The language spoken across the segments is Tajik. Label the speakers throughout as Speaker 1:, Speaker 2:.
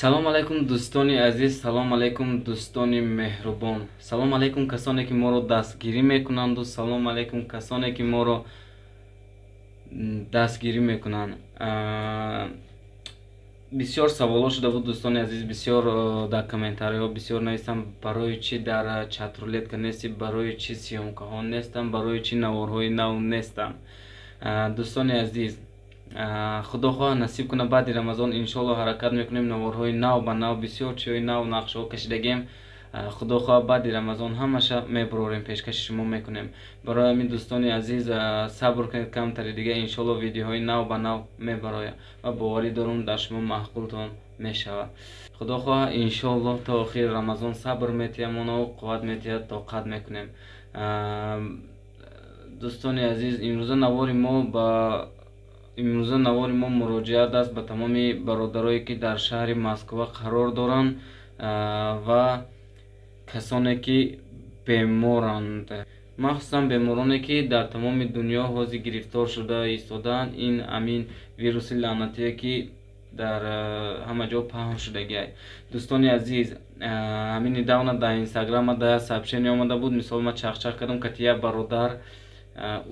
Speaker 1: Салом алайкум, дӯстони азиз, салом алайкум, дӯстони меҳрубон, салом алайкум, касоне ки моро дастгирӣ мекунанду салом алайкум, касоне ки моро дастгирӣ мекунанд. Бисёр саволҳо шуда буд, дӯстони азиз, бисёр дар комментариҳо бисёр нависам: барои чӣ дар чатрулетка нестӣ, барои чӣ съёмкаҳо нестам, барои чӣ наворҳои нав нестам? Дӯстони азиз, худо хоҳад, насиб кунад, баъди Рамазон иншоалло ҳаракат мекунем, наворҳои нав ба нав, бисёр чиҳои нав нақшаҳо кашидагем. Худо хоҳад, баъди Рамазон ҳамаша мебурорем, пешкаши шумо мекунем. Барои ҳамин, дӯстони азиз, сабр кунед камтари дига, иншоалло видеоҳои нав ба нав мебарояд ва боварӣ дорум, дар шумо маъқултон мешавад. Худо хоҳад, иншоалло то охири Рамазон сабр метиҳам, қувват метиҳад, тоқат мекунем. Дӯстони азиз, имрӯза навори мо муроҷиат аст ба тамоми бародарое, ки дар шаҳри Москва қарор доранд ва касоне ки беморанд, махсусан бемороне, ки дар тамоми дунё ҳозир гирифтор шуда истодаанд ин ҳамин вируси лаънатие, ки дар ҳама ҷо паҳн шудагиай. Дӯстони азиз, ҳамин недавно дар Инстаграма да сообщение омада буд. Мисол, ман чахчах кардам кати як бародар,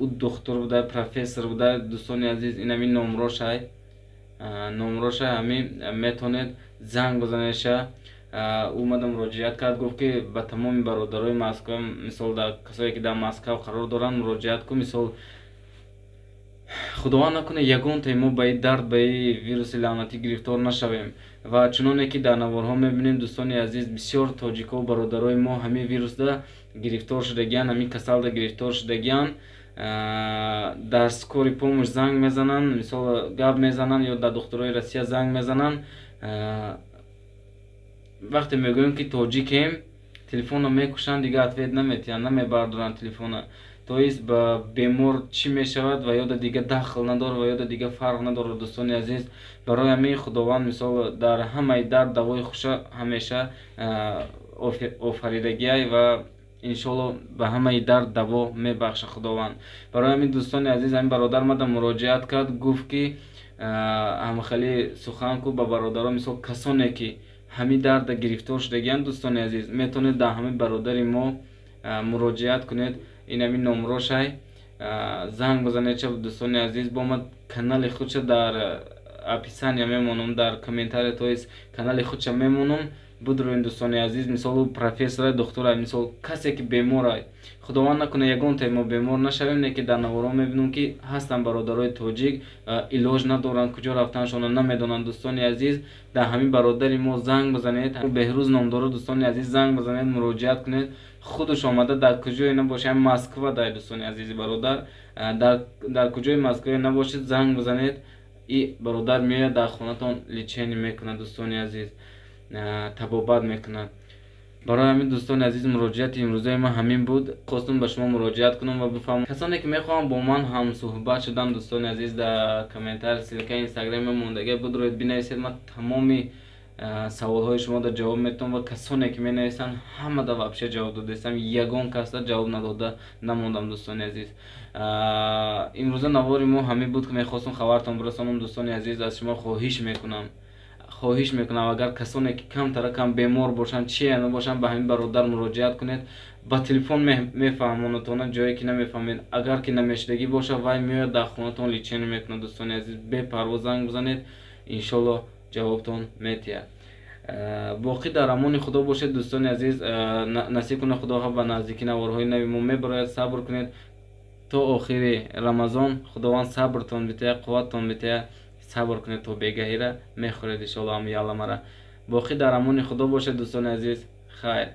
Speaker 1: ӯ духтур буда, профессор буда. Дӯстони азиз, ин ҳамин номрошай, ҳамин метавонед занг бизанеша. Ӯ омада муроҷиат кард, гуфт, ки ба тамоми бародарои Москва, мисол, дар касое ки дар Москав қарор доранд, муроҷиат кун. Мисол, худованд накунад, ягонтаи мо ба ин дард, ба ин вируси лаънатӣ гирифтор нашавем. Ва чуноне ки дар наворҳо мебинем, дӯстони азиз, бисёр тоҷико, бародарои мо ҳамин вирусда гирифтор шудагиянд, ҳамин касалда гирифтор шудагиянд. Дар скорый помощь занг мезананд, мисол, гап мезананд ё дар духтурои Россия занг мезананд. Вақте мегӯем, ки тоҷикем, телефонро мекушанд, дигар ответ наметиҳанд, намебардоранд телефона. То есть ба бемор чӣ мешавад, ва ёда дига дахл надорад, ва ёда дига фарқ надорад. Дӯстони азиз, барои ҳамин Худованд, мисол, дар ҳамаи дард давои хуша ҳамеша офаридагиай ва иншоалло ба ҳамаи дард даво мебахша Худованд. Барои ҳамин, дӯстони азиз, ҳамин бародар мада муроҷиат кард, гуфт, ки ҳамхелӣ сухан ку ба бародаро. Мисол, касоне ки ҳамин дарда гирифтор шудагиянд, дӯстони азиз, метавонед дар ҳамин бародари мо муроҷиат кунед. Ин ҳамин номрошай, занг бизанед ча. Дӯстони азиз, бо ма канали худша дар описания мемонам, дар комментария, то есть канали худша мемонам, будроин. Дӯстони азиз, мисол, профессора, духтура, мисол, касе ки беморай, худованд накунад, ягонтаи мо бемор нашавем, не ки дар наворо мебинем, ки ҳастанд бародарои тоҷик, илоҷ надоранд, куҷо рафтаншонро намедонанд. Дӯстони азиз, дар ҳамин бародари мо занг бизанед, Беҳрӯз ном дорад. Дӯстони азиз, занг бизанед, муроҷиат кунед, худаш омада, дар куҷое набошад, Москва дай, дӯстони азизи бародар, дар куҷои Москвае набошед, занг бизанед, и бародар меояд, дар хонатон лечение мекунад, дӯстони азиз, табобат мекунад. Барои ҳамин, дӯстони азиз, муроҷиати имрӯзаи ман ҳамин буд. Хостум ба шумо муроҷиат кунам ва бифаҳмам. Касоне ки мехоҳанд бо ман ҳамсӯҳбат шудан, дӯстони азиз, дар комментарий ссылкаи Инстаграми мондагӣ, будроед, бинависед, ман тамоми саволҳои шуморо ҷавоб метавам. Ва касоне ки менависанд, ҳамада вообще ҷавоб додаистам, ягон касда ҷавоб надода намондам. Дӯстони азиз, имрӯза навори мо ҳамин буд, ки мехостум хабартон бирасонам. Дӯстони азиз, аз шумо хоҳиш мекунам, агар касоне ки камтара кам бемор бошанд, чие набошанд, ба ҳамин бародар муроҷиат кунед. Ба телефон мефаҳмонатона, ҷое ки намефаҳмед, агар ки намешудагӣ бошад, вай меояд, дар хонатон лечение мекунад. Дӯстони азиз, бепарво занг бизанед, иншолло ҷавобтон метиҳад. Боқӣ дар амони Худо бошед, дӯстони азиз. Насиб кунад Худо, ба наздикӣ наворҳои нави мо мебарояд. Сабр кунед то охири Рамазон, Худованд сабртон битаҳад, қувваттон битаҳад. Сабр кунед, то бегаҳира мехӯред, иншолло, ҳам яламара. Боқӣ дар амони Худо бошед, дӯстони азиз, хайр.